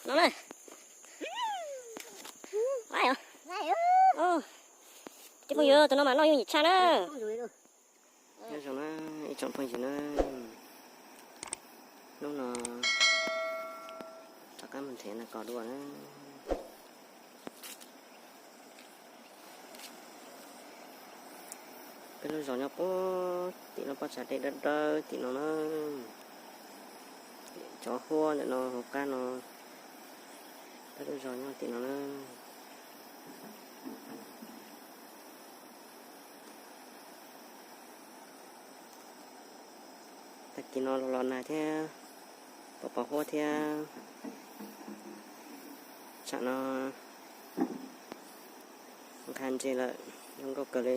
No na. Cov phooj ywg, tus no mas noj yooj yim tshaj na. Nyob zoo na ib tsoom phooj ywg na, hnub no rov qab mus nrhiav nas kos dua na. Peb lub zos nyob puag tim lub pob tsav dej dawb dawb tim no na. Cov huab ntawm no hauv qab no, peb lub zos nyob tim no na. Tag kis no los los nag thiab, pom pom huab thiab. Tsam no nqa ntses lawm, zoo nkauj kawg li.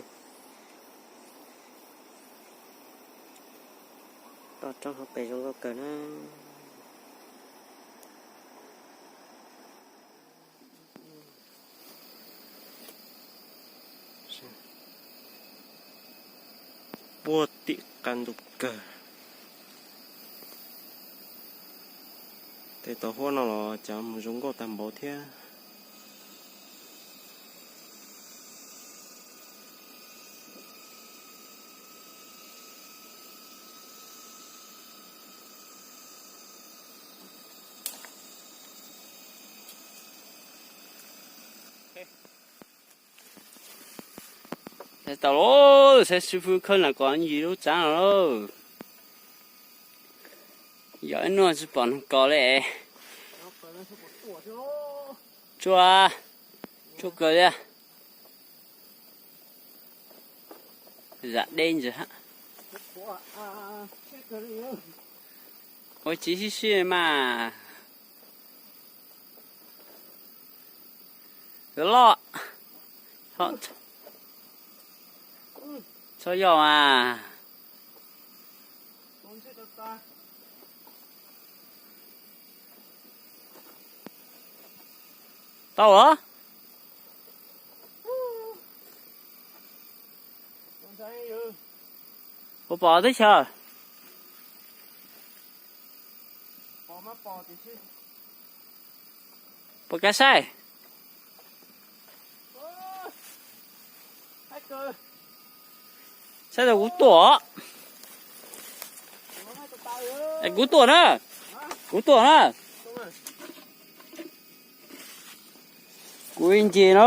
Toj roob hauv pes zoo nkauj kawg na. Puag tim qab ntug kawg. Tej tau huab no los cas mus zoo nkauj tag npaum thiab. Tau lauj, saib xib fwb khawb nas kos ntsis lub tsav no lauj. Yog ib hnub tsis pom nas kos li. Tsuaj, tsuaj kawg li. Zam deb ntsis. Ua tsis sib sib mas. Yuav loj. Txhob yog mas. Tau los? Puas pom teb chaws? Puas kav saib? Saib tau kuv tuaj. Es kuv tuaj na. Kuv tuaj na. Kuv ib nce na.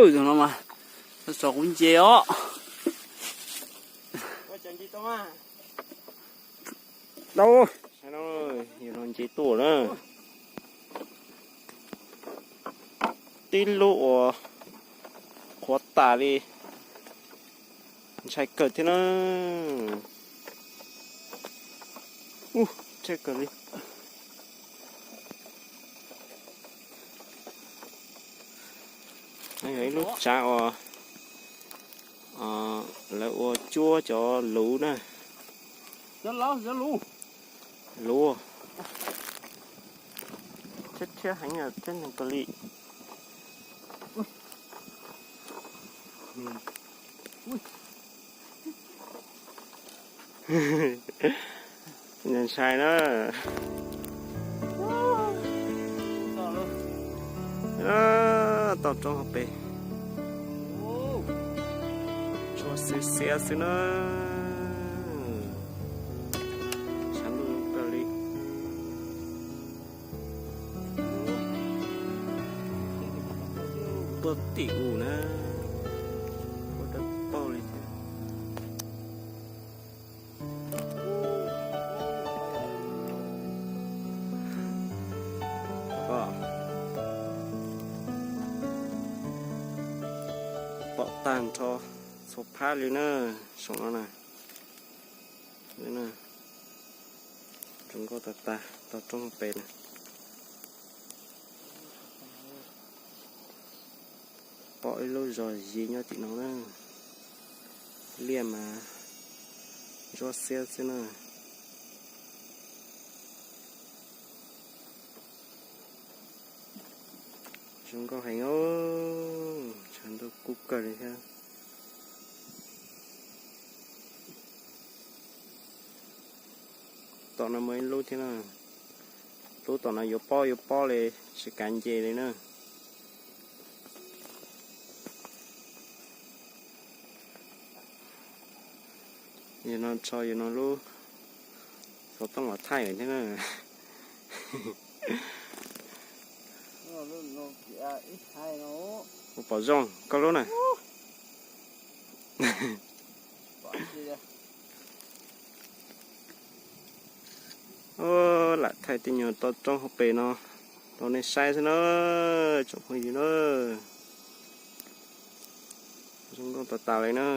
Tus no mas tso kuv nce os. Tau. Yog los nce tuaj na. Tib lub uas qhuav tas li, ntshai kawg thiab na. Ub, ntshai kawg li. Yog ib lub tsav uas lawv ua cuab cov luv na. Luv thiab, thiab heev thiab neeg kawg li. Ntshai na. Toj roob hauv pes, tshuav xiav xiav xwb na. Tshav ntuj kawg li. Puag tim u na, ua dawb paug li thiab. Pom tag nrho txhua phab li na, saum no na. Zoo nkauj tag tag toj roob pem na. Pom ib lub zos zis nyob tim no na. Liaj mas ntsuab xiab xwb na. Zoo nkauj heev os, tshav ntuj kub kawg li thiab. Tom no muaj ib lub thiab na, Tub tom no yuav pob yuav pob li, tsis kav nce li na. Yog no tso yog no lub xov tooj los thaij thiab na. Ua pom zoo koj lub na. Lam thaij tej nyuag toj roob hauv pes no rau nej saib xwb na, tsoom phooj ywg na. Zoo nkauj tas tas li na.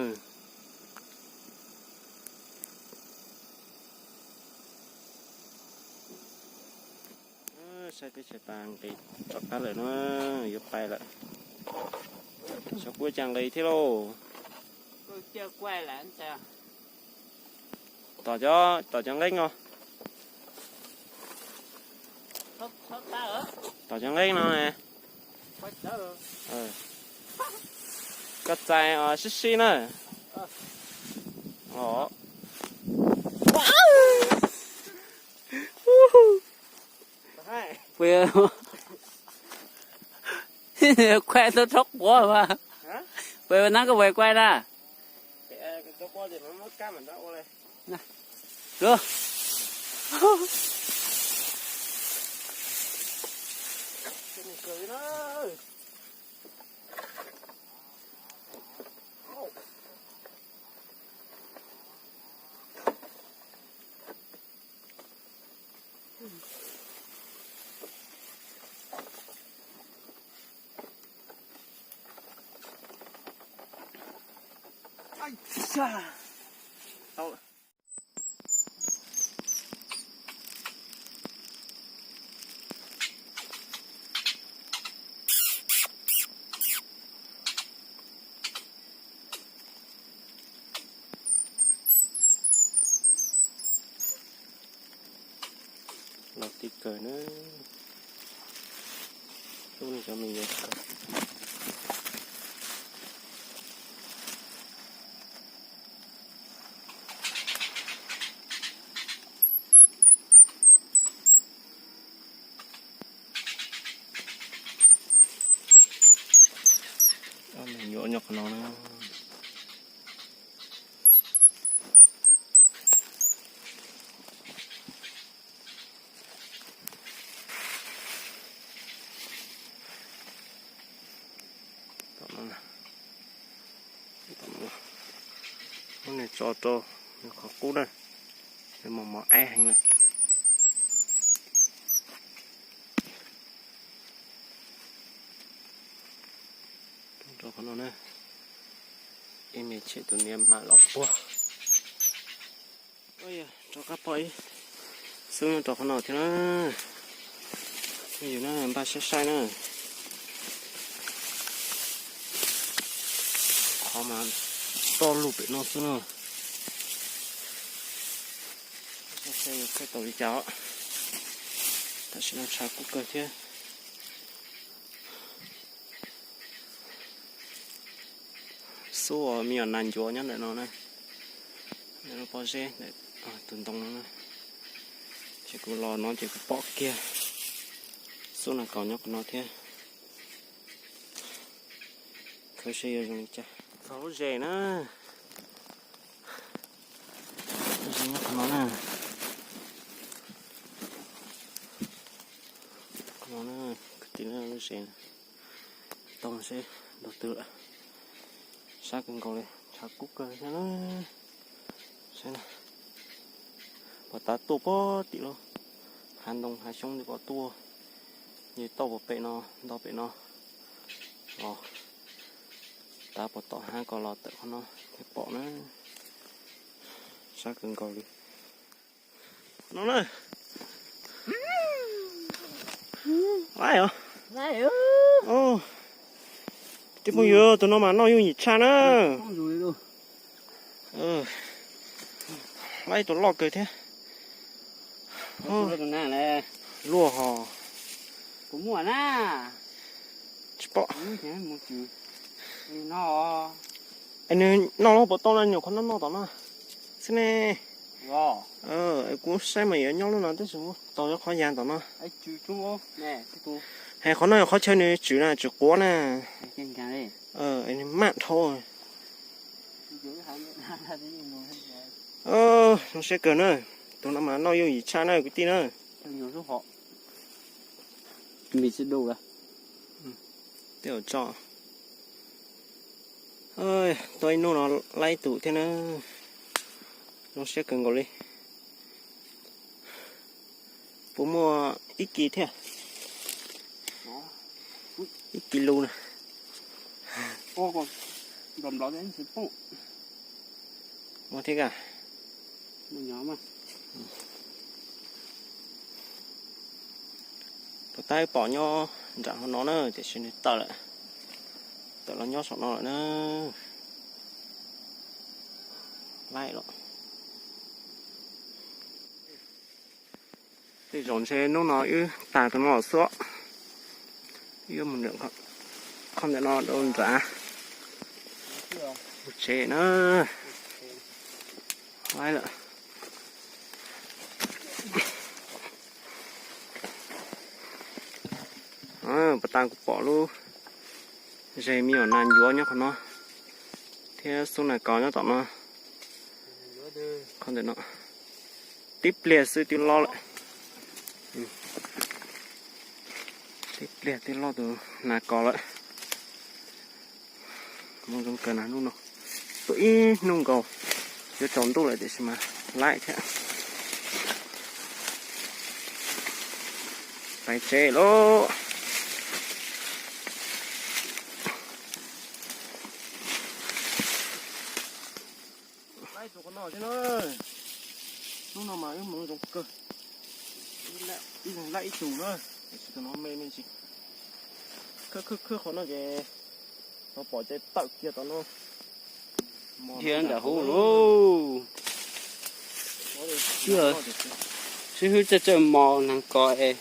Saib teb chaws tas nqis rov qab lawm na, yuav pais lawm. Xyov kuv cas nqis thiab lauj. Tom cov, tom cov nqeeb no. Tom cov nqeeb no ne. Koj txais sib sib na. Quay tau tsob quav mas. Quay nab koj quay quay na. Luag. Los tib kawg na. Lub no cov me nyuam. Ob me nyuam nyob qhov no na. Muab nws tso rau nws qhov qub na, nws mos mos aib heev na. Rau qhov no na, ib me tshem tus niam mam los puag. Rov qab pom ib xub nyob rau qhov no thiab na. Yus na npaj saib saib na. Qhov mas toj lug pem no xwb na. Saib yus khaij tau li cas. Tam sim no tshav kub kawg thiab. Xub uas me nyuam nas ncuav nyob ntawm no na, ntawm lub pob zeb ntawm tus ntoo no na. Ces kuv los no ces kuv pom kiag xub nas kaus nyob qhov no thiab. Khaws seb yuav zoo li cas. Txog lub zes na. Lub zes nyob qhov no na. Qhov no na, kwv tij na, lub zes na. Tau seb ntau twg lawm. Sab kawg nkaus li, tshav kub kawg thiab na. Saib na, puas tav tuaj puag tim lub hav ntoo hav xyoob ntawm ko tuaj. Yog tau puag pem no, nto pem no los, tav puag tom hav ko los tawm qhov no thiaj pom na. Sab kawg nkaus li. No na. Laib os. Tij phooj ywg, tus no mas noj yooj yim tshaj na. Laib tus loj kawg thiab. Luaj hos. Tsis pom. Es nws noj los puas tau na, nyuam qhuav noj noj tom no xwb ne. Kuv saib mas yuav nyob lub no tab sis tau nyob qhov yas tom no. Hais qhov no yog qhov chaw nws tswm na, tswm quav na. Nws maj dhau. Zoo siab kawg na. Tus no mas noj yooj yim tshaj na kwv tij na. Tej zaum tso. Tau ib hnub no laib tus thiab na. Zoo siab kawg nkaus li. Puas muaj ib kis thiab? Ib kis lus na. Muaj thiab ka. Puas tab pom nyob nram hauv no na, tiam sis nws tawm lawm. Tawm los nyob saum no lawm na. Laib los. Tej zaum ntshe hnub no wb tas tus no los xwb. Wb mus nram qhov ntawm no rau nrad. Mus tsev na. Laib lawm. Puas tas kuv pom lub zes me nyuam nas ncuav nyob qhov no thiab xub nas kos nyob tom no. Qhov ntawm no tib pliag xwb twb loj lawm. Tib pliag twb loj tus nas kos lawm. Mus zoo kawg na hnub no. Tuaj ib hnub nkaus, yuav tsaus ntuj lawm tiam sis mas laib thiab. Pais tsev lauj. Laib tus qhov no thiab na. Hnub no mas wb mus zoo kawg. Ib leeg laib ib tug na, tiam sis tus no me me ntsis. Khwb khwb khwb qhov no ces, no pom ces tawm kiag tom no. Ntsia nram hauv lauj. Sib hwb txawj txawj mos nas kos es,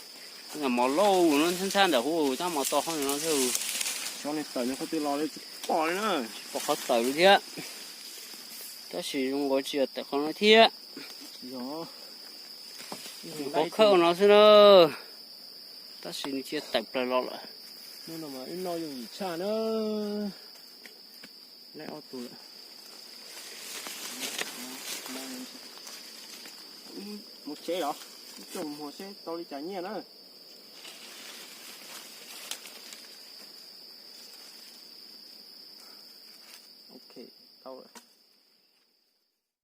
mos lauj no ntshab ntshab nram hauv tab mos tau qhov no thiab. Tsis pom qhov tawm li thiab. Tab sis zoo nkaus tsis yog tawm qhov no thiab. Qhov khawb no xwb na. Tab sis nws cia tawm plaws los lawm. Hnub no mas wb noj yooj yim tshaj na. Laib ob tug lawm. Mus tsev los, ib tug mus seb tau li cas nyiaj na. Ok, tau lawm.